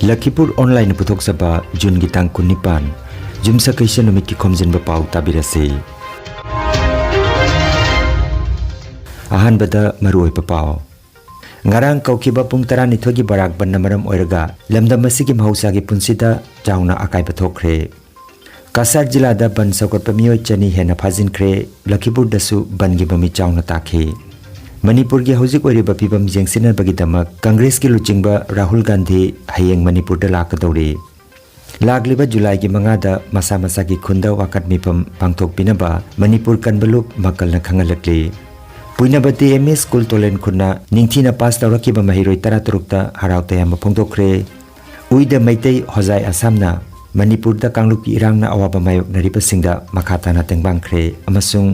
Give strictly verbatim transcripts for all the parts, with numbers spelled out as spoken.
ꯂꯈꯤꯄꯨꯔ ꯑꯣꯟꯂꯥꯏꯟꯅ ꯄꯨꯊꯣꯛꯆꯕ ꯖꯨꯟꯒꯤ ꯇꯥꯡ ꯀꯨꯟꯅꯤꯄꯥꯟ, ꯌꯨꯝꯁꯀꯩꯁ ꯅꯨꯃꯤꯠꯀꯤ ꯈꯣꯝꯖꯤꯟꯕ ꯄꯥꯎ ꯇꯥꯕꯤꯔꯁꯤ꯫ ꯑꯍꯥꯟꯕꯗ ꯃꯔꯨꯑꯣꯏꯕ ꯄꯥꯎ꯫ ꯉꯔꯥꯡ ꯀꯧꯈꯤꯕ ꯄꯨꯡ ꯇꯔꯥꯅꯤꯊꯣꯏꯒꯤ ꯕꯔꯥꯛ ꯕꯟꯅ ꯃꯔꯝ ꯑꯣꯏꯔꯒ ꯂꯝꯗꯝ ꯑꯁꯤꯒꯤ ꯃꯍꯧꯁꯥꯒꯤ ꯄꯨꯟꯁꯤꯗ ꯆꯥꯎꯅ ꯑꯀꯥꯏꯕ ꯊꯣꯛꯈ꯭ꯔꯦ꯫ ꯀꯁꯥꯔ ꯖꯤꯂꯥꯗ ꯕꯟ ꯁꯧꯒꯠꯄ ꯃꯤꯑꯣꯏ ꯆꯅꯤ ꯍꯦꯟꯅ ꯐꯥꯖꯤꯟꯈ꯭ꯔꯦ꯫ ꯂꯈꯤꯄꯨꯔꯗꯁꯨ ꯕꯟꯒꯤ ꯃꯃꯤ ꯆꯥꯎꯅ ꯇꯥꯈꯤ꯫ ꯃꯅꯤꯄꯨꯔꯒꯤ ꯍꯧꯖꯤꯛ ꯑꯣꯏꯔꯤꯕ ꯐꯤꯕꯝ ꯌꯦꯡꯁꯤꯟꯅꯕꯒꯤꯗꯃꯛ ꯀꯪꯒ꯭ꯔꯦꯁꯀꯤ ꯂꯨꯆꯤꯡꯕ ꯔꯥꯍꯨꯜ ꯒꯥꯟꯙꯤ ꯍꯌꯦꯡ ꯃꯅꯤꯄꯨꯔꯗ ꯂꯥꯛꯀꯗꯧꯔꯤ꯫ ꯂꯥꯛꯂꯤꯕ ꯖꯨꯂꯥꯏꯒꯤ ꯃꯉꯥꯗ ꯃꯁꯥ ꯃꯁꯥꯒꯤ ꯈꯨꯟꯗ ꯋꯥꯀꯠ ꯃꯤꯐꯝ ꯄꯥꯡꯊꯣꯛꯄꯤꯅꯕ ꯃꯅꯤꯄꯨꯔ ꯀꯟꯚ ꯂꯨꯞ ꯃꯀꯜꯅ ꯈꯪꯍꯜꯂꯛꯂꯤ꯫ ꯄꯨꯏꯅꯕꯇꯤ ꯑꯦꯝ ꯏ ꯁ꯭ꯀꯨꯜ ꯇꯣꯂꯦꯟ ꯈꯨꯟꯅ ꯅꯤꯡꯊꯤꯅ ꯄꯥꯁ ꯇꯧꯔꯛꯈꯤꯕ ꯃꯍꯩꯔꯣꯏ ꯇꯔꯥꯇꯔꯨꯛꯇ ꯍꯔꯥꯎ ꯇꯌꯥꯝꯕ ꯐꯣꯡꯗꯣꯛꯈ꯭ꯔꯦ꯫ ꯎꯏꯗ ꯃꯩꯇꯩ ꯍꯣꯖꯥꯏ ꯑꯁꯥꯝꯅ ꯃꯅꯤꯄꯨꯔꯗ ꯀꯥꯡꯂꯨꯞꯀꯤ ꯏꯔꯥꯡꯅ ꯑꯋꯥꯕ ꯃꯥꯌꯣꯛꯅꯔꯤꯕꯁꯤꯡꯗ ꯃꯈꯥ ꯇꯥꯅ ꯇꯦꯡꯕꯥꯡꯈ꯭ꯔꯦ ꯑꯃꯁꯨꯡ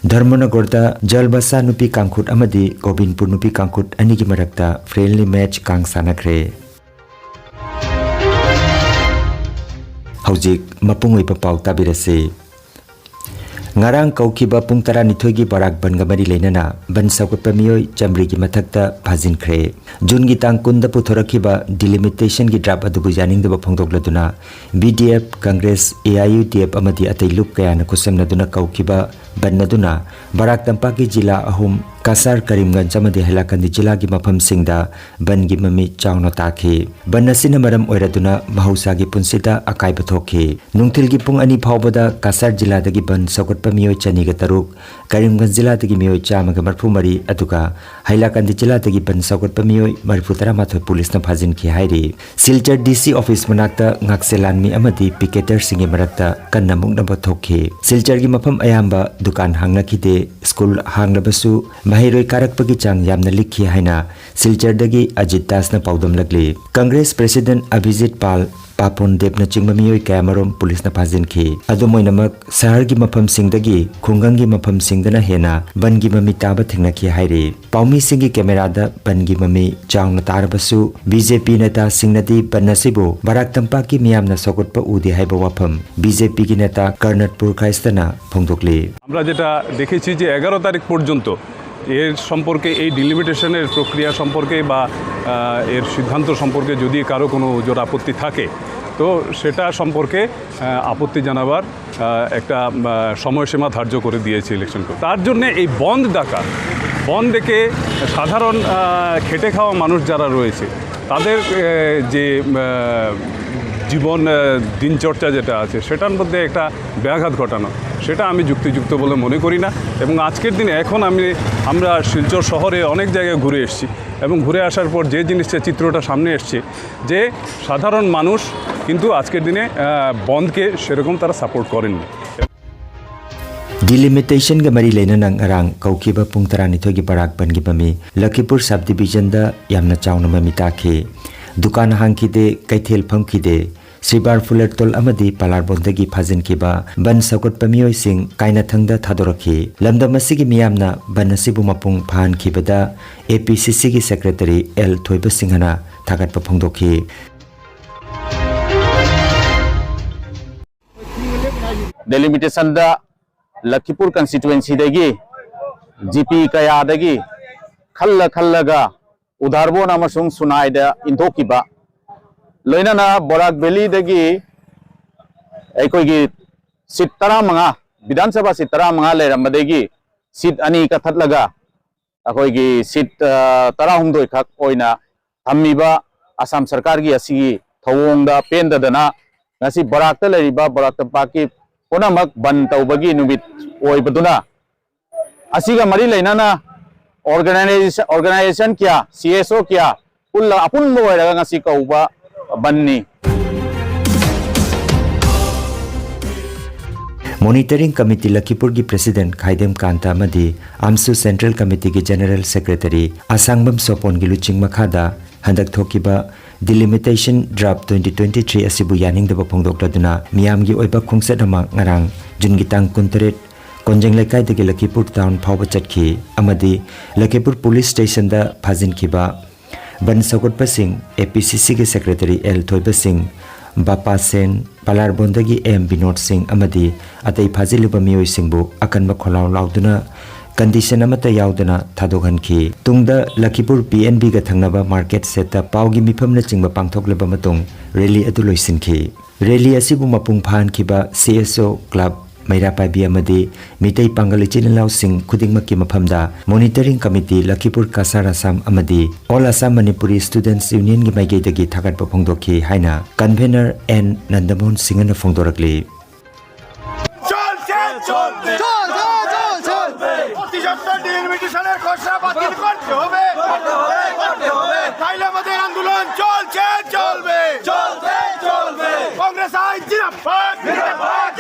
ꯙꯔꯃꯅꯒꯔꯗ ꯖꯜꯕꯁꯥ ꯅꯨꯄꯤ ꯀꯥꯡꯈꯨꯠ ꯑꯃꯗꯤ ꯒꯣꯕꯤꯟꯄꯨꯔ ꯅꯨꯄꯤ ꯀꯥꯡꯈꯨꯠ ꯑꯅꯤꯒꯤ ꯃꯔꯛꯇ ꯐ꯭ꯔꯦꯟꯂꯤ ꯃꯦꯆ ꯀꯥꯡ ꯁꯥꯟꯅꯈ꯭ꯔꯦ꯫ ꯍꯧꯖꯤꯛ ꯃꯄꯨꯡ ꯑꯣꯏꯕ ꯄꯥꯎ ꯇꯥꯕꯤꯔꯁꯤ꯫ ꯉꯔꯥꯡ ꯀꯧꯈꯤꯕ ꯄꯨꯡ ꯇꯔꯥꯅꯤꯊꯣꯏꯒꯤ ꯕꯔꯥꯛ ꯕꯟꯒ ꯃꯔꯤ ꯂꯩꯅꯅ ꯕꯟ ꯁꯧꯒꯠꯄ ꯃꯤꯑꯣꯏ ꯆꯥꯃꯔꯤꯒꯤ ꯃꯊꯛꯇ ꯐꯥꯖꯤꯟꯈ꯭ꯔꯦ꯫ ꯖꯨꯟꯒꯤ ꯇꯥꯡ ꯀꯨꯟꯗ ꯄꯨꯊꯣꯔꯛꯈꯤꯕ ꯗꯤꯂꯤꯃꯤꯇꯦꯁꯟꯒꯤ ꯗ꯭ꯔꯥꯐ ꯑꯗꯨꯕꯨ ꯌꯥꯅꯤꯡꯗꯕ ꯐꯣꯡꯗꯣꯛꯂꯗꯨꯅ B D F, Congress, A I U D F ꯑꯃꯗꯤ ꯑꯇꯩ ꯂꯨꯞ ꯀꯌꯥꯅ ꯈꯨꯠꯁꯝꯅꯗꯨꯅ ꯀꯧꯈꯤꯕ ꯕꯟ ꯑꯗꯨꯅ ꯕꯔꯥꯛ ꯇꯝꯄꯥꯛꯀꯤ ꯖꯤꯂꯥ ꯑꯍꯨꯝ, ꯀꯁꯥꯔ, ꯀꯔꯤꯝꯒꯟꯖ ꯑꯃꯗꯤ ꯍꯩꯂꯥꯀꯟꯗꯤ ꯖꯤꯂꯥꯒꯤ ꯃꯐꯝꯁꯤꯡꯗ ꯕꯟꯒꯤ ꯃꯃꯤ ꯆꯥꯎꯅ ꯇꯥꯈꯤ꯫ ꯕꯟ ꯑꯁꯤꯅ ꯃꯔꯝ ꯑꯣꯏꯔꯗꯨꯅ ꯃꯍꯧꯁꯥꯒꯤ ꯄꯨꯟꯁꯤꯗ ꯑꯀꯥꯏꯕ ꯊꯣꯛꯈꯤ꯫ ꯅꯨꯡꯊꯤꯜꯒꯤ ꯄꯨꯡ ꯑꯅꯤ ꯐꯥꯎꯕꯗ ꯀꯁꯥꯔ ꯖꯤꯂꯥꯗꯒꯤ ꯕꯟ ꯁꯧꯒꯠꯄ ꯃꯤꯑꯣꯏ ꯆꯅꯤꯒ ꯇꯔꯨꯛ, ꯀꯔꯤꯝꯒꯟꯖ ꯖꯤꯂꯥꯗꯒꯤ ꯃꯤꯑꯣꯏ ꯆꯥꯝꯃꯒ ꯃꯔꯤꯐꯨ ꯃꯔꯤ, ꯑꯗꯨꯒ ꯍꯩꯂꯥꯀꯟꯗꯤ ꯖꯤꯂꯥꯗꯒꯤ ꯕꯟ ꯁꯧꯒꯠꯄ ꯃꯤꯑꯣꯏ ꯃꯔꯤꯐꯨ ꯇꯔꯥꯃꯥꯊꯣꯏ ꯄꯨꯂꯤꯁꯅ ꯐꯥꯖꯤꯟꯈꯤ ꯍꯥꯏꯔꯤ꯫ ꯁꯤꯜꯆꯔ ꯗꯤ ꯁꯤ ꯑꯣꯐꯤꯁ ꯃꯅꯥꯛꯇ ꯉꯥꯛꯁꯦꯜ ꯂꯥꯟꯃꯤ ꯑꯃꯗꯤ ꯄꯤꯀꯦꯇꯔꯁꯤꯡꯒꯤ ꯃꯔꯛꯇ ꯀꯟꯅ ꯃꯨꯛꯅꯕ ꯊꯣꯛꯈꯤ꯫ ꯁꯤꯜꯆꯔꯒꯤ ꯃꯐꯝ ꯑꯌꯥꯝꯕ ꯗꯨꯀꯥꯟ ꯍꯥꯡꯅꯈꯤꯗꯦ꯫ ꯁ꯭ꯀꯨꯜ ꯍꯥꯡꯂꯕꯁꯨ ꯃꯍꯩꯔꯣꯏ ꯀꯥꯔꯛꯄꯒꯤ ꯆꯥꯡ ꯌꯥꯝꯅ ꯂꯤꯛꯈꯤ ꯍꯥꯏꯅ ꯁꯤꯜꯆꯔꯗꯒꯤ ꯑꯖꯤꯠ ꯗꯥꯁꯅ ꯄꯥꯎꯗꯝꯂꯛꯂꯤ꯫ ꯀꯪꯒ꯭ꯔꯦꯁ ꯄ꯭ꯔꯦꯁꯤꯗꯦꯟꯠ ꯑꯚꯤꯖꯤꯠ ꯄꯥꯜ, ꯄꯥꯄꯣꯟ ꯗꯦꯕꯅꯆꯤꯡꯕ ꯃꯤꯑꯣꯏ ꯀꯌꯥꯃꯔꯨꯝ ꯄꯨꯂꯤꯁꯅ ꯐꯥꯖꯤꯟꯈꯤ꯫ ꯑꯗꯨꯝ ꯑꯣꯏꯅꯃꯛ, ꯁꯍꯔꯒꯤ ꯃꯐꯝꯁꯤꯡꯗꯒꯤ ꯈꯨꯡꯒꯪꯒꯤ ꯃꯐꯝꯁꯤꯡꯗꯅ ꯍꯦꯟꯅ ꯕꯟꯒꯤ ꯃꯃꯤ ꯇꯥꯕ ꯊꯦꯡꯅꯈꯤ ꯍꯥꯏꯔꯤ꯫ ꯄꯥꯎꯃꯤꯁꯤꯡꯒꯤ ꯀꯦꯃꯦꯔꯥꯗ ꯕꯟꯒꯤ ꯃꯃꯤ ꯆꯥꯎꯅ ꯇꯥꯔꯕꯁꯨ, ꯕꯤ ꯖꯦ ꯄꯤ ꯅꯦꯇꯥꯁꯤꯡꯅꯗꯤ ꯕꯟ ꯑꯁꯤꯕꯨ ꯕꯔꯥꯛ ꯇꯝꯄꯥꯛꯀꯤ ꯃꯤꯌꯥꯝꯅ ꯁꯧꯒꯠꯄ ꯎꯗꯦ ꯍꯥꯏꯕ ꯋꯥꯐꯝ ꯕꯤ ꯖꯦ ꯄꯤꯒꯤ ꯅꯦꯇꯥ ꯀꯔꯅꯠꯄꯨꯔ ꯈꯥꯏꯁꯇꯅ ꯐꯣꯡꯗꯣꯛꯂꯤ꯫ আমরা যেটা দেখেছি যে এগারো তারিখ পর্যন্ত এর সম্পর্কে, এই ডিলিমিটেশনের প্রক্রিয়া সম্পর্কে বা আহ, এর সিদ্ধান্ত সম্পর্কে যদি কারো কোনো জোর আপত্তি থাকে, তো সেটা সম্পর্কে আহ, আপত্তি জানাবার আহ, একটা আহ, সময়সীমা ধার্য করে দিয়েছে ইলেকশন কমিশন। তার জন্য এই বন্ধ ডাকা, বন্ধ ডেকে সাধারণ আহ, খেটে খাওয়া মানুষ যারা রয়েছে, তাদের আহ, যে আহ, জীবন আহ, দিনচর্চা যেটা আছে, সেটার মধ্যে একটা ব্যাঘাত ঘটানো, সেটা আমি যুক্তিযুক্ত বলে মনে করি না। এবং আজকের দিনে এখন আমি, আমরা শিলচর শহরে অনেক জায়গায় ঘুরে এসেছি, এবং ঘুরে আসার পর যে জিনিসটা, চিত্রটা সামনে এসছে, যে সাধারণ মানুষ কিন্তু আজকের দিনে আহ, বন্ধকে সেরকম তারা সাপোর্ট করেননি। Delimitation ꯒ ꯃꯔꯤ ꯂꯩꯅꯅ ꯉꯔꯥꯡ ꯀꯧꯈꯤꯕ ꯄꯨꯡ ꯇꯔꯥꯅꯤꯊꯣꯏꯒꯤ ꯕꯔꯥꯛ ꯄꯟꯈꯤꯕ ꯃꯤ ꯂꯈꯤꯄꯨꯔ ꯁꯕ ꯗꯤꯕꯤꯖꯟꯗ ꯌꯥꯝꯅ ꯆꯥꯎꯅ ꯃꯃꯤ ꯇꯥꯈꯤ꯫ ꯗꯨꯀꯥꯟ ꯍꯥꯡꯈꯤꯗꯦ, ꯀꯩꯊꯦꯜ ꯐꯝꯈꯤꯗꯦ꯫ ꯁ꯭ꯔꯤꯕꯥꯔ ꯐꯨꯂꯔꯇꯣꯜ ꯑꯃꯗꯤ ꯄꯥꯂꯥꯔꯕꯣꯟꯗꯒꯤ ꯐꯥꯖꯤꯟꯈꯤꯕ ꯕꯟ ꯁꯧꯒꯠꯄ ꯃꯤꯑꯣꯏꯁꯤꯡ ꯀꯥꯏꯅꯊꯪꯗ ꯊꯥꯗꯣꯔꯛꯈꯤ꯫ ꯂꯝꯗꯝ ꯑꯁꯤꯒꯤ ꯃꯤꯌꯥꯝꯅ ꯕꯟ ꯑꯁꯤꯕꯨ ꯃꯄꯨꯡ ꯐꯥꯍꯟꯈꯤꯕꯗ ꯑꯦ ꯄꯤ ꯁꯤ ꯁꯤꯒꯤ ꯁꯦꯀ꯭ꯔꯦꯇꯔꯤ ꯑꯦꯜ ꯊꯣꯏꯕ ꯁꯤꯡꯍꯅ ꯊꯥꯒꯠꯄ ꯐꯣꯡꯗꯣꯛꯈꯤ꯫ ꯗꯦꯂꯤꯃꯤꯇꯦꯁꯟꯗ ꯂꯈꯤꯄꯨꯔ ꯀꯟꯁꯇꯤꯇ꯭ꯋꯦꯟꯁꯤꯗꯒꯤ ꯖꯤꯄꯤ ꯀꯌꯥꯗꯒꯤ ꯈꯜꯂ ꯈꯜꯂꯒ ꯎꯙꯥꯔꯕꯣꯟ ꯑꯃꯁꯨꯡ ꯁꯨꯅꯥꯏꯗ ꯏꯟꯊꯣꯛꯈꯤꯕ, ꯂꯣꯏꯅꯅ ꯕꯣꯔꯥꯛ ꯚꯦꯂꯤꯗꯒꯤ ꯑꯩꯈꯣꯏꯒꯤ ꯁꯤꯠ ꯇꯔꯥꯃꯉꯥ, ꯕꯤꯙꯥꯟ ꯁꯚꯥ ꯁꯤꯠ ꯇꯔꯥꯃꯉꯥ ꯂꯩꯔꯝꯕꯗꯒꯤ ꯁꯤꯠ ꯑꯅꯤ ꯀꯛꯊꯠꯂꯒ ꯑꯩꯈꯣꯏꯒꯤ ꯁꯤꯠ ꯇꯔꯥꯍꯨꯝꯗꯣꯏ ꯈꯛ ꯑꯣꯏꯅ ꯊꯝꯃꯤꯕ ꯑꯁꯥꯝ ꯁꯔꯀꯥꯔꯒꯤ ꯑꯁꯤꯒꯤ ꯊꯧꯑꯣꯡꯗ ꯄꯦꯟꯗꯗꯅ ꯉꯁꯤ ꯕꯣꯔꯥꯛꯇ ꯂꯩꯔꯤꯕ ꯕꯣꯔꯥꯛ ꯇꯝꯄꯥꯛꯀꯤ ꯄꯨꯝꯅꯃꯛ ꯕꯟ ꯇꯧꯕꯒꯤ ꯅꯨꯃꯤꯠ ꯑꯣꯏꯕꯗꯨꯅ, ꯑꯁꯤꯒ ꯃꯔꯤ ꯂꯩꯅꯅ ꯑꯣꯔꯒꯅꯥꯏꯖꯦꯁꯟ ꯀꯌꯥ, ꯁꯤ ꯑꯦꯁ ꯑꯣ ꯀꯌꯥ ꯄꯨꯜꯂꯒ ꯑꯄꯨꯟꯕ ꯑꯣꯏꯔꯒ ꯉꯁꯤ ꯀꯧꯕ ꯕꯟꯅꯤ꯫ ꯃꯣꯅꯤꯇꯔꯤꯡ ꯀꯃꯤꯇꯤ ꯂꯈꯤꯄꯨꯔꯒꯤ ꯄ꯭ꯔꯦꯁꯤꯗꯦꯟꯠ ꯈꯥꯏꯗꯦꯝ ꯀꯥꯟꯇ ꯑꯃꯗꯤ ꯑꯥꯝꯁꯨ ꯁꯦꯟꯇ꯭ꯔꯦꯜ ꯀꯃꯤꯇꯤꯒꯤ ꯖꯦꯅꯔꯦꯜ ꯁꯦꯀ꯭ꯔꯦꯇꯔꯤ ꯑꯁꯥꯡꯕꯝ ꯁꯣꯄꯣꯟꯒꯤ ꯂꯨꯆꯤꯡ ꯃꯈꯥꯗ ꯍꯟꯗꯛ ꯊꯣꯛꯈꯤꯕ delimitation draft twenty twenty three ꯑꯁꯤꯕꯨ ꯌꯥꯅꯤꯡꯗꯕ ꯐꯣꯡꯗꯣꯛꯂꯗꯨꯅ ꯃꯤꯌꯥꯝꯒꯤ ꯑꯣꯏꯕ ꯈꯣꯡꯆꯠ ꯑꯃ ꯉꯔꯥꯡ ꯖꯨꯟꯒꯤ ꯇꯥꯡ ꯀꯨꯟꯇꯔꯦꯠ ꯀꯣꯟꯖꯦꯡ ꯂꯩꯀꯥꯏꯗꯒꯤ ꯂꯈꯤꯄꯨꯔ ꯇꯥꯎꯟ ꯐꯥꯎꯕ ꯆꯠꯈꯤ ꯑꯃꯗꯤ ꯂꯈꯤꯄꯨꯔ ꯄꯨꯂꯤꯁ ꯁ꯭ꯇꯦꯁꯟꯗ ꯐꯥꯖꯤꯟꯈꯤꯕ ꯕꯟ ꯁꯧꯒꯠꯄꯁꯤꯡ ꯑꯦ ꯄꯤ ꯁꯤ ꯁꯤꯒꯤ ꯁꯦꯀ꯭ꯔꯦꯇꯔꯤ ꯑꯦꯜ ꯊꯣꯏꯕ ꯁꯤꯡ, ꯕꯥꯄꯥ ꯁꯦꯟ, ꯄꯂꯥꯔꯕꯣꯟꯗꯒꯤ ꯑꯦꯝ ꯕꯤꯅꯣꯗ ꯁꯤꯡ ꯑꯃꯗꯤ ꯑꯇꯩ ꯐꯥꯖꯤꯜꯂꯤꯕ ꯃꯤꯑꯣꯏꯁꯤꯡꯕꯨ ꯑꯀꯟꯕ ꯈꯣꯜꯂꯥꯎ ꯂꯥꯎꯗꯨꯅ condition ꯑꯃꯠꯇ ꯌꯥꯎꯗꯅ ꯊꯥꯗꯣꯛꯍꯟꯈꯤ꯫ ꯇꯨꯡꯗ ꯂꯈꯤꯄꯨꯔ P N B ꯒ ꯊꯪꯅꯕ market shed ꯇ ꯄꯥꯎꯒꯤ ꯃꯤꯐꯝꯅꯆꯤꯡꯕ ꯄꯥꯡꯊꯣꯛꯂꯕ ꯃꯇꯨꯡ rally ꯑꯗꯨ ꯂꯣꯏꯁꯤꯟꯈꯤ꯫ Rally ꯑꯁꯤꯕꯨ ꯃꯄꯨꯡ ꯐꯥꯍꯟꯈꯤꯕ C S O club, ꯃꯩꯔꯥ ꯄꯥꯏꯕꯤ ꯑꯃꯗꯤ ꯃꯤꯇꯩ ꯄꯥꯡꯒꯜ ꯏꯆꯤꯜ ꯏꯅꯥꯎꯁꯤꯡ ꯈꯨꯗꯤꯡꯃꯛꯀꯤ ꯃꯐꯝꯗ Monitoring Committee, ꯂꯈꯤꯄꯨꯔ ꯀꯁꯥꯔ ꯑꯁꯥꯝ ꯑꯃꯗꯤ All Assam Manipuri Students Union ꯒꯤ ꯃꯥꯏꯀꯩꯗꯒꯤ ꯊꯥꯒꯠꯄ ꯐꯣꯡꯗꯣꯛꯈꯤ ꯍꯥꯏꯅ convener N ꯅꯟꯗꯃꯣꯍꯟ ꯁꯤꯡꯍꯅ ꯐꯣꯡꯗꯣꯔꯛꯂꯤ꯫ চলছে, চলবে। চলবে, চলবে, চলবে। অতি সত্বর delimitation এর খসড়া বাতিল করতে হবে। করতে হবে, করতে হবে। তাইলে আমাদের আন্দোলন চলছে, চলবে। চলবে, চলবে। কংগ্রেস আইন জিন্দাবাদ। জিন্দাবাদ।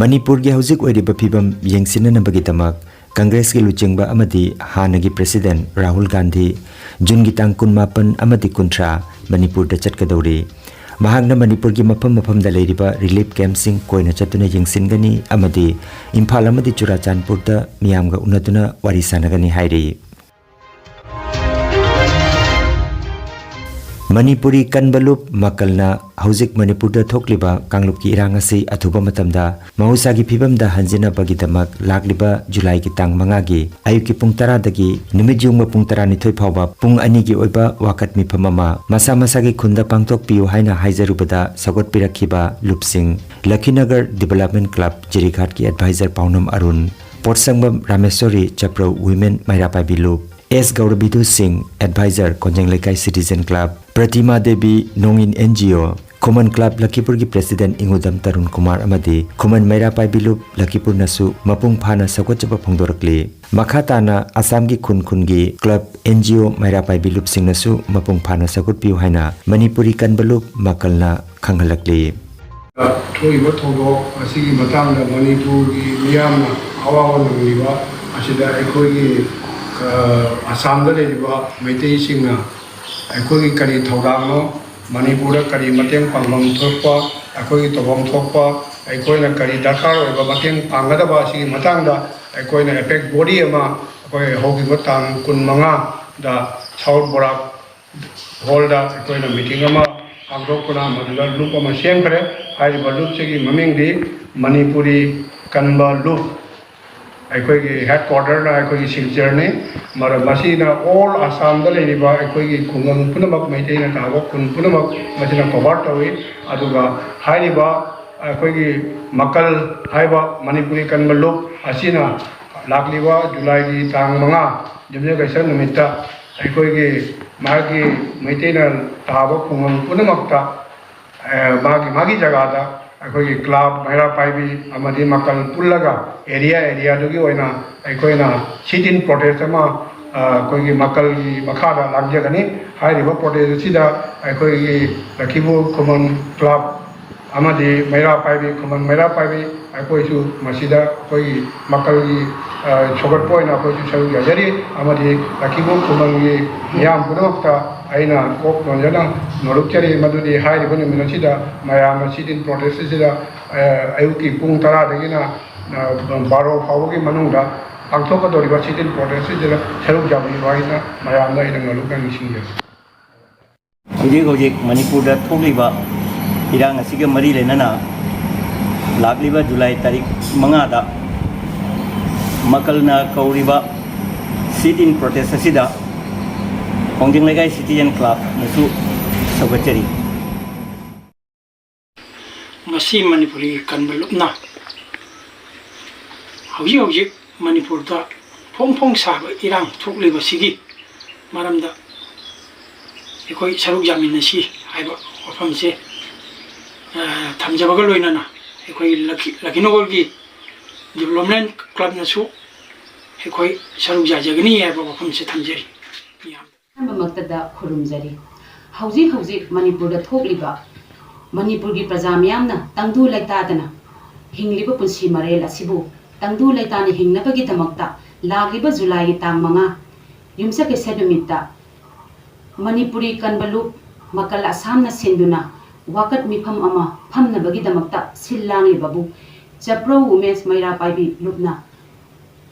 ꯃꯅꯤꯄꯨꯔꯒꯤ ꯍꯧꯖꯤꯛ ꯑꯣꯏꯔꯤꯕ ꯐꯤꯕꯝ ꯌꯦꯡꯁꯤꯟꯅꯅꯕꯒꯤꯗꯃꯛ ꯀꯪꯒ꯭ꯔꯦꯁꯀꯤ ꯂꯨꯆꯤꯡꯕ ꯑꯃꯗꯤ ꯍꯥꯟꯅꯒꯤ president ꯔꯥꯍꯨꯜ ꯒꯥꯟꯙꯤ ꯖꯨꯟꯒꯤ ꯇꯥꯡ ꯀꯨꯟꯃꯥꯄꯟ ꯑꯃꯗꯤ ꯀꯨꯟꯊ꯭ꯔꯥ ꯃꯅꯤꯄꯨꯔꯗ ꯆꯠꯀꯗꯧꯔꯤ꯫ ꯃꯍꯥꯛꯅ ꯃꯅꯤꯄꯨꯔꯒꯤ ꯃꯐꯝ ꯃꯐꯝꯗ ꯂꯩꯔꯤꯕ relief campꯁꯤꯡ ꯀꯣꯏꯅ ꯆꯠꯇꯨꯅ ꯌꯦꯡꯁꯤꯟꯒꯅꯤ ꯑꯃꯗꯤ ꯏꯝꯐꯥꯜ ꯑꯃꯗꯤ ꯆꯨꯔꯥꯆꯥꯟꯄꯨꯔꯗ ꯃꯤꯌꯥꯝꯒ ꯎꯅꯗꯨꯅ ꯋꯥꯔꯤ ꯁꯥꯟꯅꯒꯅꯤ ꯍꯥꯏꯔꯤ꯫ ꯃꯅꯤꯄꯨꯔꯤ ꯀꯟꯕ ꯂꯨꯞ ꯃꯀꯜꯅ ꯍꯧꯖꯤꯛ ꯃꯅꯤꯄꯨꯔꯗ ꯊꯣꯛꯂꯤꯕ ꯀꯥꯡꯂꯨꯞꯀꯤ ꯏꯔꯥꯡ ꯑꯁꯤ ꯑꯊꯨꯕ ꯃꯇꯝꯗ ꯃꯍꯧꯁꯥꯒꯤ ꯐꯤꯕꯝꯗ ꯍꯟꯖꯤꯟꯅꯕꯒꯤꯗꯃꯛ ꯂꯥꯛꯂꯤꯕ ꯖꯨꯂꯥꯏꯒꯤ ꯇꯥꯡ ꯃꯉꯥꯒꯤ ꯑꯌꯨꯛꯀꯤ ꯄꯨꯡ ꯇꯔꯥꯗꯒꯤ ꯅꯨꯃꯤꯠ ꯌꯨꯡꯕ ꯄꯨꯡ ꯇꯔꯥꯅꯤꯊꯣꯏ ꯐꯥꯎꯕ ꯄꯨꯡ ꯑꯅꯤꯒꯤ ꯑꯣꯏꯕ ꯋꯥꯀꯠ ꯃꯤꯐꯝ ꯑꯃ ꯃꯁꯥ ꯃꯁꯥꯒꯤ ꯈꯨꯟꯗ ꯄꯥꯡꯊꯣꯛꯄꯤꯌꯨ ꯍꯥꯏꯅ ꯍꯥꯏꯖꯔꯨꯕꯗ ꯁꯧꯒꯠꯄꯤꯔꯛꯈꯤꯕ ꯂꯨꯞꯁꯤꯡ, ꯂꯈꯤꯅꯒꯔ Development Club ꯖꯤꯔꯤꯘꯥꯠꯀꯤ advisor ꯄꯥꯎꯅꯝ Arun, ꯄꯣꯠꯁꯪꯕꯝ ꯔꯥꯃꯦꯁꯣꯔꯤ ꯆꯄ꯭ꯔꯧ Women ꯃꯩꯔꯥ ꯄꯥꯏꯕꯤ ꯂꯨꯞ, ꯑꯦꯁ ꯒꯧꯔꯕꯤꯗꯨ ꯁꯤꯡ, advisor ꯀꯣꯟꯖꯦꯡ ꯂꯩꯀꯥꯏ Citizen Club, ꯄ꯭ꯔꯇꯤꯃꯥ Devi ꯅꯣꯡꯏꯟ N G O, ꯈꯨꯃꯟ club ꯂꯈꯤꯄꯨꯔꯒꯤ president ꯏꯉꯨꯗꯝ ꯇꯔꯨꯟ ꯀꯨꯃꯥꯔ ꯑꯃꯗꯤ ꯈꯨꯃꯟ ꯃꯩꯔꯥ ꯄꯥꯏꯕꯤ ꯂꯨꯞ ꯂꯈꯤꯄꯨꯔꯅꯁꯨ ꯃꯄꯨꯡ ꯐꯥꯅ ꯁꯧꯒꯠꯆꯕ ꯐꯣꯡꯗꯣꯔꯛꯂꯤ꯫ ꯃꯈꯥ ꯇꯥꯅ ꯑꯁꯥꯝꯒꯤ ꯈꯨꯟ ꯈꯨꯟꯒꯤ club, N G O, ꯃꯩꯔꯥ ꯄꯥꯏꯕꯤ ꯂꯨꯞꯁꯤꯡꯅꯁꯨ ꯃꯄꯨꯡ ꯐꯥꯅ ꯁꯧꯒꯠꯄꯤꯌꯨ ꯍꯥꯏꯅ ꯃꯅꯤꯄꯨꯔꯤ ꯀꯟꯕ ꯂꯨꯞ ꯃꯀꯜꯅ ꯈꯪꯍꯜꯂꯛꯂꯤ꯫ ꯊꯣꯛꯏꯕ ꯊꯧꯗꯣꯛ ꯑꯁꯤꯒꯤ ꯃꯇꯥꯡꯗ ꯃꯅꯤꯄꯨꯔꯒꯤ ꯃꯤꯌꯥꯝꯅ ꯑꯋꯥꯕ ꯅꯪꯂꯤꯕ ꯑꯁꯤꯗ ꯑꯩꯈꯣꯏꯒꯤ, ꯑ, ꯑꯁꯥꯝꯗ ꯂꯩꯔꯤꯕ ꯃꯩꯇꯩꯁꯤꯡꯅ ꯑꯩꯈꯣꯏꯒꯤ ꯀꯔꯤ ꯊꯧꯗꯥꯡꯅꯣ, ꯃꯅꯤꯄꯨꯔꯗ ꯀꯔꯤ ꯃꯇꯦꯡ ꯄꯥꯡꯐꯝ ꯊꯣꯛꯄ, ꯑꯩꯈꯣꯏꯒꯤ ꯇꯧꯐꯝ ꯊꯣꯛꯄ ꯑꯩꯈꯣꯏꯅ ꯀꯔꯤ ꯗꯔꯀꯥꯔ ꯑꯣꯏꯕ ꯃꯇꯦꯡ ꯄꯥꯡꯒꯗꯕ ꯑꯁꯤꯒꯤ ꯃꯇꯥꯡꯗ ꯑꯩꯈꯣꯏꯅ ꯑꯦꯄꯦꯛꯁ ꯕꯣꯗꯤ ꯑꯃ ꯑꯩꯈꯣꯏ ꯍꯧꯈꯤꯕ ꯇꯥꯡ ꯀꯨꯟꯃꯉꯥꯗ ꯁꯥꯎꯠ ꯕꯣꯔꯥꯛ ꯍꯣꯜꯗ ꯑꯩꯈꯣꯏꯅ ꯃꯤꯇꯤꯡ ꯑꯃ ꯄꯥꯡꯊꯣꯛꯇꯨꯅ ꯃꯗꯨꯗ ꯂꯨꯞ ꯑꯃ ꯁꯦꯝꯈ꯭ꯔꯦ꯫ ꯍꯥꯏꯔꯤꯕ ꯂꯨꯞꯁꯤꯒꯤ ꯃꯃꯤꯡꯗꯤ ꯃꯅꯤꯄꯨꯔꯤ ꯀꯟꯕ ꯂꯨꯞ꯫ ꯑꯩꯈꯣꯏꯒꯤ ꯍꯦꯗ ꯀ꯭ꯋꯥꯇꯔꯅ ꯑꯩꯈꯣꯏꯒꯤ ꯁꯤꯜꯆꯔꯅꯤ꯫ ꯃꯔꯝ ꯃꯁꯤꯅ ꯑꯣꯜ ꯑꯁꯥꯝꯗ ꯂꯩꯔꯤꯕ ꯑꯩꯈꯣꯏꯒꯤ ꯈꯨꯡꯒꯪ ꯄꯨꯝꯅꯃꯛ, ꯃꯩꯇꯩꯅ ꯇꯥꯕ ꯈꯨꯟ ꯄꯨꯝꯅꯃꯛ ꯃꯁꯤꯅ ꯀꯣꯚꯔ ꯇꯧꯏ꯫ ꯑꯗꯨꯒ ꯍꯥꯏꯔꯤꯕ ꯑꯩꯈꯣꯏꯒꯤ ꯃꯀꯜ ꯍꯥꯏꯕ ꯃꯅꯤꯄꯨꯔꯤ ꯀꯟꯕ ꯂꯨꯞ ꯑꯁꯤꯅ ꯂꯥꯛꯂꯤꯕ ꯖꯨꯂꯥꯏꯒꯤ ꯇꯥꯡ ꯃꯉꯥ, ꯌꯨꯝꯁꯀꯩꯁ ꯅꯨꯃꯤꯠꯇ ꯑꯩꯈꯣꯏꯒꯤ ꯃꯥꯒꯤ ꯃꯩꯇꯩꯅ ꯇꯥꯕ ꯈꯨꯡꯒꯪ ꯄꯨꯝꯅꯃꯛꯇ ꯑ, ꯃꯥꯒꯤ, ꯃꯥꯒꯤ ꯖꯒꯥꯗ ꯑꯩꯈꯣꯏꯒꯤ ꯀ꯭ꯂꯕ, ꯃꯩꯔꯥ ꯄꯥꯏꯕꯤ ꯑꯃꯗꯤ ꯃꯀꯜ ꯄꯨꯜꯂꯒ ꯑꯦꯔꯤꯌꯥ ꯑꯦꯔꯤꯌꯥꯗꯨꯒꯤ ꯑꯣꯏꯅ ꯑꯩꯈꯣꯏꯅ ꯁꯤꯠ ꯏꯟ ꯄ꯭ꯔꯣꯇꯦꯁ ꯑꯃ, ꯑ, ꯑꯩꯈꯣꯏꯒꯤ ꯃꯀꯜꯒꯤ ꯃꯈꯥꯗ ꯂꯥꯛꯆꯒꯅꯤ꯫ ꯍꯥꯏꯔꯤꯕ ꯄ꯭ꯔꯣꯇꯦꯁ ꯑꯁꯤꯗ ꯑꯩꯈꯣꯏꯒꯤ ꯂꯛꯈꯤꯕꯨ ꯈꯨꯃꯟ ꯀ꯭ꯂꯕ ꯑꯃꯗꯤ ꯃꯩꯔꯥ ꯄꯥꯏꯕꯤ, ꯈꯨꯃꯟ ꯃꯩꯔꯥ ꯄꯥꯏꯕꯤ ꯑꯩꯈꯣꯏꯁꯨ ꯃꯁꯤꯗ ꯑꯩꯈꯣꯏꯒꯤ ꯃꯀꯜꯒꯤ, ꯑ, ꯁꯧꯒꯠꯄ ꯑꯣꯏꯅ ꯑꯩꯈꯣꯏꯁꯨ ꯁꯔꯨꯛ ꯌꯥꯖꯔꯤ꯫ ꯑꯃꯗꯤ ꯂꯛꯈꯤꯕꯨ ꯈꯨꯃꯟꯒꯤ ꯃꯤꯌꯥꯝ ꯄꯨꯝꯅꯃꯛꯇ ꯑꯩꯅ ꯀꯣꯛ ꯅꯣꯟꯖꯅ ꯅꯣꯂꯨꯛꯆꯔꯤ ꯃꯗꯨꯗꯤ ꯍꯥꯏꯔꯤꯕ ꯅꯨꯃꯤꯠ ꯑꯁꯤꯗ ꯃꯌꯥꯝꯅ ꯁꯤꯠ ꯏꯟ ꯄ꯭ꯔꯣꯇꯦꯁ ꯑꯁꯤꯗ, ꯑ, ꯑꯌꯨꯛꯀꯤ ꯄꯨꯡ ꯇꯔꯥꯗꯒꯤꯅ, ꯑ, ꯕꯥꯔꯣ ꯐꯥꯎꯕꯒꯤ ꯃꯅꯨꯡꯗ ꯄꯥꯡꯊꯣꯛꯀꯗꯧꯔꯤꯕ ꯁꯤꯠ ꯏꯟ ꯄ꯭ꯔꯣꯇꯦꯁ ꯑꯁꯤꯗ ꯁꯔꯨꯛ ꯌꯥꯕꯤꯌꯨ ꯍꯥꯏꯅ ꯃꯌꯥꯝꯗ ꯑꯩꯅ ꯅꯣꯂꯨꯛꯅ ꯅꯤꯡꯁꯤꯡꯖꯔꯤ꯫ ꯍꯧꯖꯤꯛ ꯍꯧꯖꯤꯛ ꯃꯅꯤꯄꯨꯔꯗ ꯊꯣꯛꯂꯤꯕ ꯏꯔꯥꯡ ꯑꯁꯤꯒ ꯃꯔꯤ ꯂꯩꯅꯅ ꯂꯥꯛꯂꯤꯕ ꯖꯨꯂꯥꯏ ꯇꯥꯔꯤꯛ ꯃꯉꯥꯗ ꯃꯀꯜꯅ ꯀꯧꯔꯤꯕ ꯁꯤꯠ ꯏꯟ ꯄ꯭ꯔꯣꯇꯦꯁ ꯑꯁꯤꯗ ꯋꯥꯡꯖꯤꯡ ꯂꯩꯀꯥꯏ ꯁꯤꯇꯤꯖꯦꯟ ꯀ꯭ꯂꯕꯅꯁꯨ ꯁꯧꯒꯠꯆꯔꯤ꯫ ꯃꯁꯤ ꯃꯅꯤꯄꯨꯔꯤ ꯀꯟꯕ ꯂꯨꯞꯅ ꯍꯧꯖꯤꯛ ꯍꯧꯖꯤꯛ ꯃꯅꯤꯄꯨꯔꯗ ꯐꯣꯡ ꯐꯣꯡ ꯁꯥꯕ ꯏꯔꯥꯡ ꯊꯣꯛꯂꯤꯕꯁꯤꯒꯤ ꯃꯔꯝꯗ ꯑꯩꯈꯣꯏ ꯁꯔꯨꯛ ꯌꯥꯃꯤꯟꯅꯁꯤ ꯍꯥꯏꯕ ꯋꯥꯐꯝꯁꯦ, ꯑ, ꯊꯝꯖꯕꯒ ꯂꯣꯏꯅꯅ ꯑꯩꯈꯣꯏ ꯂꯛꯈꯤ-, ꯂꯛꯈꯤꯅꯣꯒꯣꯜꯒꯤ ꯗꯤꯕ꯭ꯂꯞꯃꯦꯟ ꯀ꯭ꯂꯕꯅꯁꯨ ꯑꯩꯈꯣꯏ ꯁꯔꯨꯛ ꯌꯥꯖꯒꯅꯤ ꯍꯥꯏꯕ ꯋꯥꯐꯝꯁꯦ ꯊꯝꯖꯔꯤ꯫ ꯃꯤꯌꯥꯝ ꯑꯍꯥꯟꯕꯃꯛꯇꯗ ꯈꯨꯔꯨꯝꯖꯔꯤ꯫ ꯍꯧꯖꯤꯛ ꯍꯧꯖꯤꯛ ꯃꯅꯤꯄꯨꯔꯗ ꯊꯣꯛꯂꯤꯕ ꯃꯅꯤꯄꯨꯔꯒꯤ ꯄ꯭ꯔꯖꯥ ꯃꯤꯌꯥꯝꯅ ꯇꯪꯗꯨ ꯂꯩꯇꯥꯗꯅ ꯍꯤꯡꯂꯤꯕ ꯄꯨꯟꯁꯤ ꯃꯔꯦꯜ ꯑꯁꯤꯕꯨ ꯇꯪꯗꯨ ꯂꯩꯇꯥꯅ ꯍꯤꯡꯅꯕꯒꯤꯗꯃꯛꯇ ꯂꯥꯛꯂꯤꯕ ꯖꯨꯂꯥꯏꯒꯤ ꯇꯥꯡ ꯃꯉꯥ, ꯌꯨꯝꯁꯀꯩꯁ ꯅꯨꯃꯤꯠꯇ ꯃꯅꯤꯄꯨꯔꯤ ꯀꯟꯕ ꯂꯨꯞ ꯃꯀꯜ ꯑꯁꯥꯝꯅ ꯁꯤꯟꯗꯨꯅ ꯋꯥꯀꯠ ꯃꯤꯐꯝ ꯑꯃ ꯐꯝꯅꯕꯒꯤꯗꯃꯛꯇ ꯁꯤꯜ ꯂꯥꯡꯂꯤꯕꯕꯨ ꯆꯄ꯭ꯔꯧ ꯋꯨꯃꯦꯟꯁ ꯃꯩꯔꯥ ꯄꯥꯏꯕꯤ ꯂꯨꯞꯅ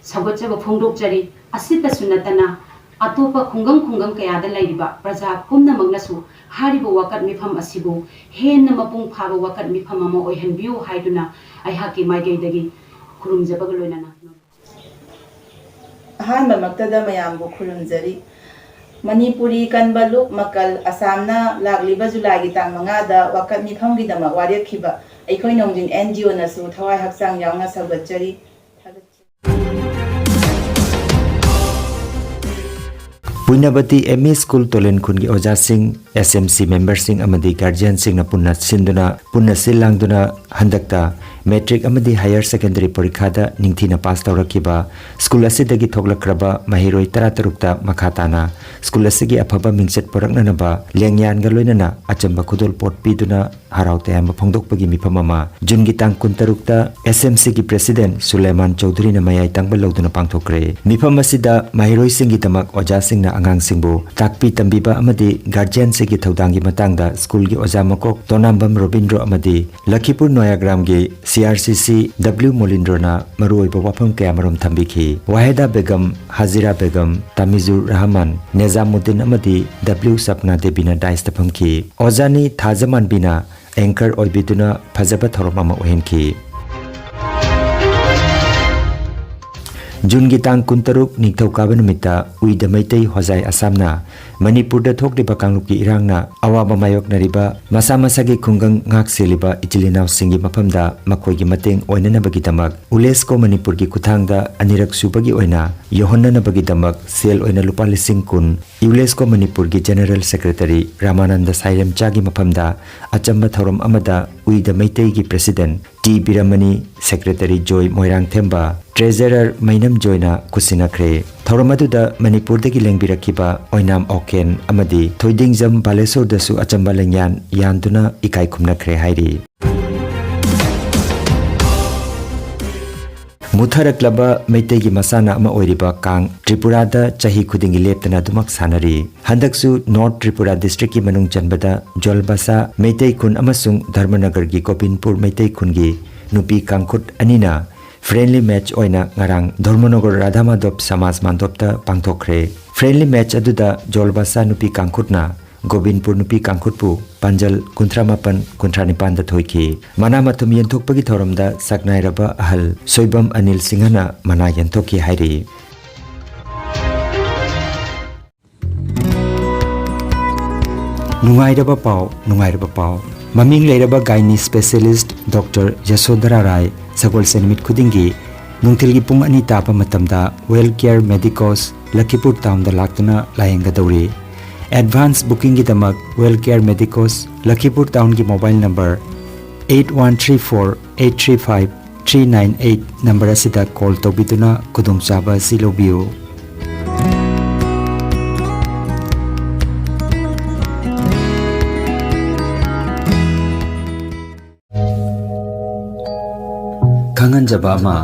ꯁꯧꯒꯠꯆꯕ ꯐꯣꯡꯗꯣꯛꯆꯔꯤ꯫ ꯑꯁꯤꯇꯁꯨ ꯅꯠꯇꯅ ꯑꯇꯣꯞꯄ ꯈꯨꯡꯒꯪ ꯈꯨꯡꯒꯪ ꯀꯌꯥꯗ ꯂꯩꯔꯤꯕ ꯄ꯭ꯔꯖꯥ ꯄꯨꯝꯅꯃꯛꯅꯁꯨ ꯍꯥꯏꯔꯤꯕ ꯋꯥꯀꯠ ꯃꯤꯐꯝ ꯑꯁꯤꯕꯨ ꯍꯦꯟꯅ ꯃꯄꯨꯡ ꯐꯥꯕ ꯋꯥꯀꯠ ꯃꯤꯐꯝ ꯑꯃ ꯑꯣꯏꯍꯟꯕꯤꯌꯨ ꯍꯥꯏꯗꯨꯅ ꯑꯩꯍꯥꯛꯀꯤ ꯃꯥꯏꯀꯩꯗꯒꯤ ꯈꯨꯔꯨꯝꯖꯕꯒ ꯂꯣꯏꯅꯅ ꯑꯍꯥꯟꯕꯃꯛꯇꯗ ꯃꯌꯥꯝꯕꯨ ꯈꯨꯔꯨꯝꯖꯔꯤ꯫ ꯃꯅꯤꯄꯨꯔꯤ ꯀꯟꯕ ꯂꯨꯞ ꯃꯀꯜ ꯑꯁꯥꯝꯅ ꯂꯥꯛꯂꯤꯕ ꯖꯨꯂꯥꯏꯒꯤ ꯇꯥꯡ ꯃꯉꯥꯗ ꯋꯥꯀꯠ ꯃꯤꯐꯝꯒꯤꯗꯃꯛ ꯋꯥꯔꯦꯞꯈꯤꯕ ꯑꯩꯈꯣꯏ ꯅꯣꯡꯖꯤꯡ ꯑꯦꯟ ꯖꯤ ꯑꯣꯅꯁꯨ ꯊꯋꯥꯏ ꯍꯛꯆꯥꯡ ꯌꯥꯎꯅ ꯁꯧꯒꯠꯆꯔꯤ꯫ ꯊꯥꯒꯠꯆꯔꯤ꯫ ꯄꯨꯏꯅꯕꯇꯤ ꯑꯦꯝ ꯏ ꯁ꯭ꯀꯨꯜ ꯇꯣꯂꯦꯟ ꯈꯨꯟꯒꯤ ꯑꯣꯖꯥꯁꯤꯡ, ꯑꯦꯁ ꯑꯦꯝ ꯁꯤ ꯃꯦꯝꯕꯔꯁꯤꯡ ꯑꯃꯗꯤ ꯒꯥꯔꯖꯤꯌꯟꯁꯤꯡꯅ ꯄꯨꯟꯅ ꯁꯤꯟꯗꯨꯅ, ꯄꯨꯟꯅ ꯁꯤꯜ ꯂꯥꯡꯗꯨꯅ ꯍꯟꯗꯛꯇ ꯃꯦꯇ꯭ꯔꯤꯛ ꯑꯃꯗꯤ ꯍꯥꯌꯔ ꯁꯦꯀꯦꯟꯗꯔꯤ ꯄꯔꯤꯈꯥꯗ ꯅꯤꯡꯊꯤꯅ ꯄꯥꯁ ꯇꯧꯔꯛꯈꯤꯕ ꯁ꯭ꯀꯨꯜ ꯑꯁꯤꯗꯒꯤ ꯊꯣꯛꯂꯛꯈ꯭ꯔꯕ ꯃꯍꯩꯔꯣꯏ ꯇꯔꯥꯇꯔꯨꯛꯇ ꯃꯈꯥ ꯇꯥꯅ ꯁ꯭ꯀꯨꯜ ꯑꯁꯤꯒꯤ ꯑꯐꯕ ꯃꯤꯡꯆꯠ ꯄꯨꯔꯛꯅꯅꯕ ꯂꯦꯡꯌꯥꯟꯒ ꯂꯣꯏꯅꯅ ꯑꯆꯝꯕ ꯈꯨꯗꯣꯜ ꯄꯣꯠ ꯄꯤꯗꯨꯅ ꯍꯔꯥꯎ ꯇꯌꯥꯝꯕ ꯐꯣꯡꯗꯣꯛꯄꯒꯤ ꯃꯤꯐꯝ ꯑꯃ ꯖꯨꯟꯒꯤ ꯇꯥꯡ ꯀꯨꯟꯇꯔꯨꯛꯇ ꯑꯦꯁ ꯑꯦꯝ ꯁꯤꯒꯤ ꯄ꯭ꯔꯦꯁꯤꯗꯦꯟꯠ ꯁꯨꯂꯦꯃꯥꯟ ꯆꯧꯙꯨꯔꯤꯅ ꯃꯌꯥꯏ ꯇꯪꯕ ꯂꯧꯗꯨꯅ ꯄꯥꯡꯊꯣꯛꯈ꯭ꯔꯦ꯫ ꯃꯤꯐꯝ ꯑꯁꯤꯗ ꯃꯍꯩꯔꯣꯏꯁꯤꯡꯒꯤꯗꯃꯛ ꯑꯣꯖꯥꯁꯤꯡꯅ ꯑꯉꯥꯡꯁꯤꯡꯕꯨ ꯇꯥꯛꯄꯤ ꯇꯝꯕꯤꯕ ꯑꯃꯗꯤ ꯒꯥꯔꯖꯤꯌꯟꯁꯤꯡꯒꯤ ꯊꯧꯗꯥꯡꯒꯤ ꯃꯇꯥꯡꯗ ꯁ꯭ꯀꯨꯜꯒꯤ ꯑꯣꯖꯥ ꯃꯀꯣꯛ ꯇꯣꯅꯥꯝꯕꯝ ꯔꯣꯕꯤꯟꯗ꯭ꯔꯣ ꯑꯃꯗꯤ ꯂꯈꯤꯄꯨꯔ ꯅꯣꯌꯥꯒ꯭ꯔꯥꯝꯒꯤ ꯁꯤ ꯑꯥꯔ ꯁꯤ ꯁꯤ ꯗꯕ꯭ꯂꯤꯎ ꯃꯣꯂꯤꯟꯗ꯭ꯔꯣꯅ ꯃꯔꯨꯑꯣꯏꯕ ꯋꯥꯐꯝ ꯀꯌꯥꯃꯔꯨꯝ ꯊꯝꯕꯤꯈꯤ꯫ ꯋꯥꯍꯦꯗꯥ ꯕꯦꯒꯝ, ꯍꯥꯖꯤꯔꯥ ꯕꯦꯒꯝ, ꯇꯥꯃꯤꯖꯨꯔ ꯔꯍꯃꯥꯟ, ꯅꯦꯖꯥꯃꯨꯗꯤꯟ ꯑꯃꯗꯤ ꯗꯕ꯭ꯂꯤꯎ ꯁꯞꯅꯥ ꯗꯦꯕꯤꯅ ꯗꯥꯏꯁꯇ ꯐꯝꯈꯤ꯫ ꯑꯣꯖꯥꯅꯤ ꯊꯥꯖꯃꯥꯟꯕꯤꯅ ꯑꯦꯡꯀꯔ ꯑꯣꯏꯕꯤꯗꯨꯅ ꯐꯖꯕ ꯊꯧꯔꯝ ꯑꯃ ꯑꯣꯏꯍꯟꯈꯤ꯫ ꯖꯨꯟꯒꯤ ꯇꯥꯡ ꯀꯨꯟꯇꯔꯨꯛ ꯅꯤꯡꯊꯧꯀꯥꯕ ꯅꯨꯃꯤꯠꯇ ꯎꯏꯗ ꯃꯩꯇꯩ ꯍꯣꯖꯥꯏ ꯑꯁꯥꯝꯅ ꯃꯅꯤꯄꯨꯔꯗ ꯊꯣꯛꯂꯤꯕ ꯀꯥꯡꯂꯨꯞꯀꯤ ꯏꯔꯥꯡꯅ ꯑꯋꯥꯕ ꯃꯥꯌꯣꯛꯅꯔꯤꯕ ꯃꯁꯥ ꯃꯁꯥꯒꯤ ꯈꯨꯡꯒꯪ ꯉꯥꯛ ꯁꯦꯜꯂꯤꯕ ꯏꯆꯤꯜ ꯏꯅꯥꯎꯁꯤꯡꯒꯤ ꯃꯐꯝꯗ ꯃꯈꯣꯏꯒꯤ ꯃꯇꯦꯡ ꯑꯣꯏꯅꯅꯕꯒꯤꯗꯃꯛ ꯎꯂꯦꯁꯀꯣ ꯃꯅꯤꯄꯨꯔꯒꯤ ꯈꯨꯠꯊꯥꯡꯗ ꯑꯅꯤꯔꯛ ꯁꯨꯕꯒꯤ ꯑꯣꯏꯅ ꯌꯧꯍꯟꯅꯅꯕꯒꯤꯗꯃꯛ ꯁꯦꯜ ꯑꯣꯏꯅ ꯂꯨꯄꯥ ꯂꯤꯁꯤꯡ ꯀꯨꯟ, ꯌꯨꯂꯦꯁꯀꯣ ꯃꯅꯤꯄꯨꯔꯒꯤ ꯖꯦꯅꯔꯦꯜ ꯁꯦꯀ꯭ꯔꯦꯇꯔꯤ ꯔꯥꯃꯥꯅꯟꯗ ꯁꯥꯏꯔꯦꯝꯆꯥꯒꯤ ꯃꯐꯝꯗ ꯑꯆꯝꯕ ꯊꯧꯔꯝ ꯑꯃꯗ ꯎꯏꯗ ꯃꯩꯇꯩꯒꯤ ꯄ꯭ꯔꯦꯁꯤꯗꯦꯟꯠ ꯇꯤ ꯕꯤꯔꯃꯅꯤ, ꯁꯦꯀ꯭ꯔꯦꯇꯔꯤ ꯖꯣꯏ ꯃꯣꯏꯔꯥꯡꯊꯦꯝꯕ, ꯇ꯭ꯔꯦꯖꯔꯔ ꯃꯩꯅꯝ ꯖꯣꯏꯅ ꯈꯨꯠꯁꯤꯟꯅꯈ꯭ꯔꯦ꯫ ꯊꯧꯔꯝ ꯑꯗꯨꯗ ꯃꯅꯤꯄꯨꯔꯗꯒꯤ ꯂꯦꯡꯕꯤꯔꯛꯈꯤꯕ ꯑꯣꯏꯅꯥꯝ ꯑꯣꯀꯦꯟ ꯑꯃꯗꯤ ꯊꯣꯏꯗꯤꯡꯖꯝ ꯕꯥꯂꯦꯁꯣꯔꯗꯁꯨ ꯑꯆꯝꯕ ꯂꯦꯡꯌꯥꯟ ꯌꯥꯟꯗꯨꯅ ꯏꯀꯥꯏ ꯈꯨꯝꯅꯈ꯭ꯔꯦ ꯍꯥꯏꯔꯤ꯫ ꯃꯨꯊꯔꯛꯂꯕ ꯃꯩꯇꯩꯒꯤ ꯃꯁꯥꯟꯅ ꯑꯃ ꯑꯣꯏꯔꯤꯕ ꯀꯥꯡ ꯇ꯭ꯔꯤꯄꯨꯔꯥꯗ ꯆꯍꯤ ꯈꯨꯗꯤꯡꯒꯤ ꯂꯦꯞꯇꯅ ꯑꯗꯨꯃꯛ ꯁꯥꯟꯅꯔꯤ꯫ ꯍꯟꯗꯛꯁꯨ ꯅꯣꯔꯠ ꯇ꯭ꯔꯤꯄꯨꯔꯥ ꯗꯤꯁꯇ꯭ꯔꯤꯛꯀꯤ ꯃꯅꯨꯡ ꯆꯟꯕꯗ ꯖꯣꯜꯕꯥꯁꯥ ꯃꯩꯇꯩ ꯈꯨꯟ ꯑꯃꯁꯨꯡ ꯙꯔꯃꯅꯒꯔꯒꯤ ꯒꯣꯕꯤꯟꯄꯨꯔ ꯃꯩꯇꯩ ꯈꯨꯟꯒꯤ ꯅꯨꯄꯤ ꯀꯥꯡꯈꯨꯠ ꯑꯅꯤꯅ ꯐ꯭ꯔꯦꯟꯂꯤ ꯃꯦꯆ ꯑꯣꯏꯅ ꯉꯔꯥꯡ ꯙꯔꯃꯅꯒꯔ ꯔꯥꯙꯥ ꯃꯥꯙꯕ ꯁꯃꯥꯖ ꯃꯥꯟꯗꯣꯞꯇ ꯄꯥꯡꯊꯣꯛꯈ꯭ꯔꯦ꯫ ꯐ꯭ꯔꯦꯟꯂꯤ ꯃꯦꯆ ꯑꯗꯨꯗ ꯖꯣꯜꯕꯥꯁꯥ ꯅꯨꯄꯤ ꯀꯥꯡꯈꯨꯠꯅ ꯒꯣꯕꯤꯟꯄꯨꯔ ꯅꯨꯄꯤ ꯀꯥꯡꯈꯨꯠꯄꯨ ꯄꯥꯟꯖꯜ ꯀꯨꯟꯊ꯭ꯔꯥ ꯃꯥꯄꯟ, ꯀꯨꯟꯊ꯭ꯔꯥ ꯅꯤꯄꯥꯟꯗ ꯊꯣꯏꯈꯤ꯫ ꯃꯅꯥ ꯃꯊꯨꯝ ꯌꯦꯟꯊꯣꯛꯄꯒꯤ ꯊꯧꯔꯝꯗ ꯁꯛꯅꯥꯏꯔꯕ ꯑꯍꯜ ꯁꯣꯏꯕꯝ ꯑꯅꯤꯜ ꯁꯤꯡꯍꯅ ꯃꯅꯥ ꯌꯦꯟꯊꯣꯛꯈꯤ ꯍꯥꯏꯔꯤ꯫ ꯅꯨꯡꯉꯥꯏꯔꯕ ꯄꯥꯎ, ꯅꯨꯡꯉꯥꯏꯔꯕ ꯄꯥꯎ꯫ ꯃꯃꯤꯡ ꯂꯩꯔꯕ ꯒꯥꯏꯅꯤ ꯁ꯭ꯄꯦꯁꯤꯌꯦꯂꯤꯁ꯭ꯠ ꯗꯣꯛꯇꯔ ꯌꯁꯣꯙꯔꯥ ꯔꯥꯏ ꯁꯒꯣꯜꯁꯦꯟ ꯅꯨꯃꯤꯠ ꯈꯨꯗꯤꯡꯒꯤ ꯅꯨꯡꯊꯤꯜꯒꯤ ꯄꯨꯡ ꯑꯅꯤ ꯇꯥꯕ ꯃꯇꯝꯗ ꯋꯦꯜ ꯀꯤꯌꯔ ꯃꯦꯗꯤꯀꯣꯁ ꯂꯈꯤꯄꯨꯔ ꯇꯥꯎꯟꯗ ꯂꯥꯛꯇꯨꯅ ꯂꯥꯌꯦꯡꯒꯗꯧꯔꯤ꯫ ꯑꯦꯗꯚꯥꯟꯁ ꯕꯨꯀꯤꯡꯒꯤꯗꯃꯛ ꯋꯦꯜ ꯀꯤꯌꯔ ꯃꯦꯗꯤꯀꯣꯁ ꯂꯈꯤꯄꯨꯔ ꯇꯥꯎꯟꯒꯤ mobile number eight one three four eight three five three nine eight number ꯑꯁꯤꯗ ꯀꯣꯜ ꯇꯧꯕꯤꯗꯨꯅ ꯈꯨꯗꯣꯡꯆꯥꯕ ꯑꯁꯤ ꯂꯧꯕꯤꯌꯨ꯫ ꯈꯪꯍꯟꯖꯕ ꯑꯃ,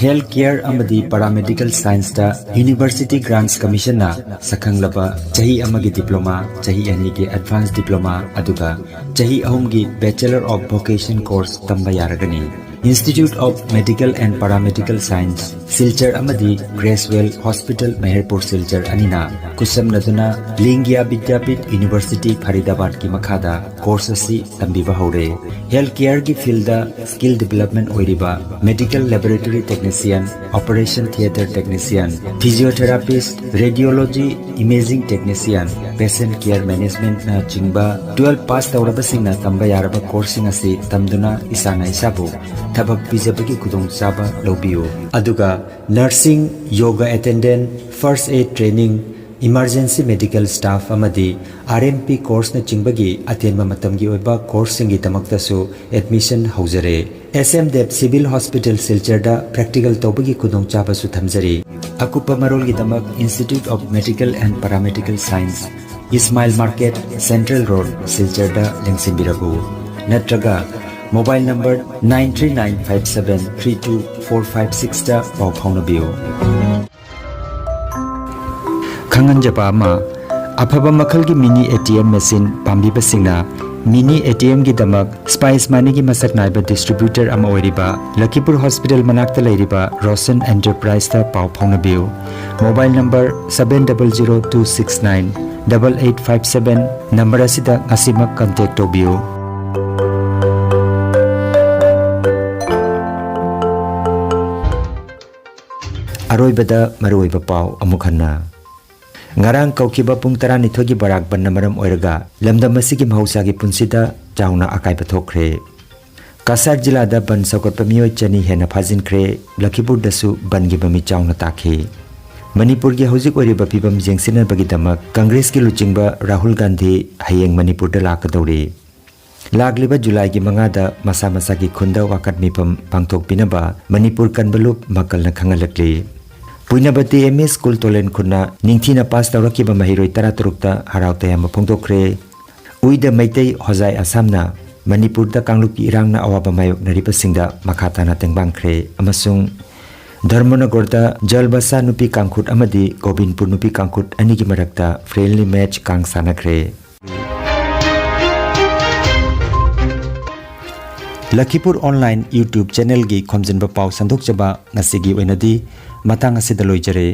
ꯍꯦꯜꯊ ꯀꯦꯌꯔ ꯑꯃꯗꯤ ꯄꯦꯔꯥꯃꯦꯗꯤꯀꯦꯜ ꯁꯥꯏꯟꯁꯇ ꯌꯨꯅꯤꯚꯔꯁꯤꯇꯤ ꯒ꯭ꯔꯥꯟꯠꯁ ꯀꯃꯤꯁꯟꯅ ꯁꯛꯈꯪꯂꯕ ꯆꯍꯤ ꯑꯃꯒꯤ ꯗꯤꯄ꯭ꯂꯣꯃꯥ, ꯆꯍꯤ ꯑꯅꯤꯒꯤ ꯑꯦꯗꯚꯥꯟꯁ ꯗꯤꯄ꯭ꯂꯣꯃꯥ, ꯑꯗꯨꯒ ꯆꯍꯤ ꯑꯍꯨꯝꯒꯤ ꯕꯦꯆꯦꯂꯔ ꯑꯣꯐ ꯚꯣꯀꯦꯁꯟ ꯀꯣꯔꯁ ꯇꯝꯕ ꯌꯥꯔꯒꯅꯤ꯫ Institute of Medical and Paramedical Science, Silchar ꯑꯃꯗꯤ ꯒ꯭ꯔꯦꯁꯋꯦꯜ ꯍꯣꯁꯄꯤꯇꯥꯜ ꯃꯦꯍꯔꯄꯨꯔ ꯁꯤꯜꯆꯔ ꯑꯅꯤꯅ ꯈꯨꯠꯁꯝꯅꯗꯨꯅ ꯂꯤꯡꯒꯤꯌꯥ ꯕꯤꯗ꯭ꯌꯥꯄꯤꯊ ꯌꯨꯅꯤꯚꯔꯁꯤꯇꯤ ꯐꯔꯤꯗꯥꯕꯥꯗꯀꯤ ꯃꯈꯥꯗ ꯀꯣꯔꯁ ꯑꯁꯤ ꯇꯝꯕꯤꯕ ꯍꯧꯔꯦ꯫ ꯍꯦꯜꯊ ꯀꯦꯌꯔꯒꯤ ꯐꯤꯜꯗ ꯁ꯭ꯀꯤꯜ ꯗꯤꯚꯦꯂꯞꯃꯦꯟꯠ ꯑꯣꯏꯔꯤꯕ medical laboratory technician, operation theatre technician, physiotherapist, radiology, imaging technician, patient care ꯃꯦꯅꯦꯖꯃꯦꯟꯠꯅꯆꯤꯡꯕ ꯇꯨꯋꯦꯜꯐ ꯄꯥꯁ ꯇꯧꯔꯕꯁꯤꯡꯅ ꯇꯝꯕ ꯌꯥꯔꯕ ꯀꯣꯔꯁꯁꯤꯡ ꯑꯁꯤ ꯇꯝꯗꯨꯅ ꯏꯁꯥꯅ ꯏꯁꯥꯕꯨ ꯊꯕꯛ ꯄꯤꯖꯕꯒꯤ ꯈꯨꯗꯣꯡꯆꯥꯕ ꯂꯧꯕꯤꯌꯨ꯫ ꯑꯗꯨꯒ nursing, yoga attendant, first aid training, emergency medical staff ꯑꯃꯗꯤ ꯑꯥꯔ ꯑꯦꯝ ꯄꯤ ꯀꯣꯔꯁꯅꯆꯤꯡꯕꯒꯤ ꯑꯇꯦꯟꯕ ꯃꯇꯝꯒꯤ ꯑꯣꯏꯕ ꯀꯣꯔꯁꯁꯤꯡꯒꯤꯗꯃꯛꯇꯁꯨ ꯑꯦꯗꯃꯤꯁꯟ ꯍꯧꯖꯔꯦ꯫ S M Dev civil hospital ꯁꯤꯜꯆꯔꯗ ꯄ꯭ꯔꯦꯛꯇꯤꯀꯦꯜ ꯇꯧꯕꯒꯤ ꯈꯨꯗꯣꯡꯆꯥꯕꯁꯨ ꯊꯝꯖꯔꯤ꯫ ꯑꯀꯨꯞꯄ ꯃꯔꯣꯜꯒꯤꯗꯃꯛ Institute of Medical and Paramedical Science, Ismail market, central road, ꯁꯤꯜꯆꯔꯗ ꯂꯦꯡꯁꯤꯟꯕꯤꯔꯛꯎ, ꯅꯠꯇ꯭ꯔꯒ Mobile number nine three nine five seven three two four five six ꯇ ꯄꯥꯎ ꯐꯥꯎꯅꯕꯤꯌꯨ꯫ ꯈꯪꯍꯟꯖꯕ ꯑꯃ, ꯑꯐꯕ ꯃꯈꯜꯒꯤ mini ATM machine ꯄꯥꯝꯕꯤꯕꯁꯤꯡꯅ mini ATM ꯒꯤꯗꯃꯛ Spice Money ꯒꯤ ꯃꯁꯛ ꯅꯥꯏꯕ distributor ꯑꯃ ꯑꯣꯏꯔꯤꯕ ꯂꯈꯤꯄꯨꯔ hospital ꯃꯅꯥꯛꯇ ꯂꯩꯔꯤꯕ Roshan Enterprise ꯇ ꯄꯥꯎ ꯐꯥꯎꯅꯕꯤꯌꯨ꯫ Mobile number seven double zero two six nine double eight five seven number ꯑꯁꯤꯗ ꯉꯁꯤꯃꯛ contact ꯇꯧꯕꯤꯌꯨ꯫ ꯑꯔꯣꯏꯕꯗ ꯃꯔꯨꯑꯣꯏꯕ ꯄꯥꯎ ꯑꯃꯨꯛ ꯍꯟꯅ꯫ ꯉꯔꯥꯡ ꯀꯧꯈꯤꯕ ꯄꯨꯡ ꯇꯔꯥꯅꯤꯊꯣꯏꯒꯤ ꯕꯔꯥꯛ ꯕꯟꯅ ꯃꯔꯝ ꯑꯣꯏꯔꯒ ꯂꯝꯗꯝ ꯑꯁꯤꯒꯤ ꯃꯍꯧꯁꯥꯒꯤ ꯄꯨꯟꯁꯤꯗ ꯆꯥꯎꯅ ꯑꯀꯥꯏꯕ ꯊꯣꯛꯈ꯭ꯔꯦ꯫ ꯀꯁꯥꯔ ꯖꯤꯂꯥꯗ ꯕꯟ ꯁꯧꯒꯠꯄ ꯃꯤꯑꯣꯏ ꯆꯅꯤ ꯍꯦꯟꯅ ꯐꯥꯖꯤꯟꯈ꯭ꯔꯦ꯫ ꯂꯈꯤꯄꯨꯔꯗꯁꯨ ꯕꯟꯒꯤ ꯃꯃꯤ ꯆꯥꯎꯅ ꯇꯥꯈꯤ꯫ ꯃꯅꯤꯄꯨꯔꯒꯤ ꯍꯧꯖꯤꯛ ꯑꯣꯏꯔꯤꯕ ꯐꯤꯕꯝ ꯌꯦꯡꯁꯤꯟꯅꯕꯒꯤꯗꯃꯛ ꯀꯪꯒ꯭ꯔꯦꯁꯀꯤ ꯂꯨꯆꯤꯡꯕ ꯔꯥꯍꯨꯜ ꯒꯥꯟꯙꯤ ꯍꯌꯦꯡ ꯃꯅꯤꯄꯨꯔꯗ ꯂꯥꯛꯀꯗꯧꯔꯤ꯫ ꯂꯥꯛꯂꯤꯕ ꯖꯨꯂꯥꯏꯒꯤ ꯃꯉꯥꯗ ꯃꯁꯥ ꯃꯁꯥꯒꯤ ꯈꯨꯟꯗ ꯋꯥꯀꯠ ꯃꯤꯐꯝ ꯄꯥꯡꯊꯣꯛꯄꯤꯅꯕ ꯃꯅꯤꯄꯨꯔ ꯀꯟꯕ ꯂꯨꯞ ꯃꯀꯜꯅ ꯈꯪꯍꯜꯂꯛꯂꯤ꯫ ꯄꯨꯏꯅꯕꯇꯤ M E school ꯇꯣꯂꯦꯟ ꯈꯨꯟꯅ ꯅꯤꯡꯊꯤꯅ ꯄꯥꯁ ꯇꯧꯔꯛꯈꯤꯕ ꯃꯍꯩꯔꯣꯏ ꯇꯔꯥꯇꯔꯨꯛꯇ ꯍꯔꯥꯎ ꯇꯌꯥꯝꯕ ꯐꯣꯡꯗꯣꯛꯈ꯭ꯔꯦ꯫ ꯎꯏꯗ ꯃꯩꯇꯩ ꯍꯣꯖꯥꯏ ꯑꯁꯥꯝꯅ ꯃꯅꯤꯄꯨꯔꯗ ꯀꯥꯡꯂꯨꯞꯀꯤ ꯏꯔꯥꯡꯅ ꯑꯋꯥꯕ ꯃꯥꯌꯣꯛꯅꯔꯤꯕꯁꯤꯡꯗ ꯃꯈꯥ ꯇꯥꯅ ꯇꯦꯡꯕꯥꯡꯈ꯭ꯔꯦ ꯑꯃꯁꯨꯡ ꯙꯔꯃꯅꯒꯔꯗ ꯖꯜꯕꯁꯥ ꯅꯨꯄꯤ ꯀꯥꯡꯈꯨꯠ ꯑꯃꯗꯤ ꯒꯣꯕꯤꯟꯄꯨꯔ ꯅꯨꯄꯤ ꯀꯥꯡꯈꯨꯠ ꯑꯅꯤꯒꯤ ꯃꯔꯛꯇ friendly match ꯀꯥꯡ ꯁꯥꯟꯅꯈ꯭ꯔꯦ꯫ ꯂꯈꯤꯄꯨꯔ online YouTube channelꯒꯤ ꯈꯣꯝꯖꯤꯟꯕ ꯄꯥꯎ ꯁꯟꯗꯣꯛꯆꯕ ꯉꯁꯤꯒꯤ ꯑꯣꯏꯅꯗꯤ ꯃꯇꯥꯡ ꯑꯁꯤꯗ ꯂꯣꯏꯖꯔꯦ꯫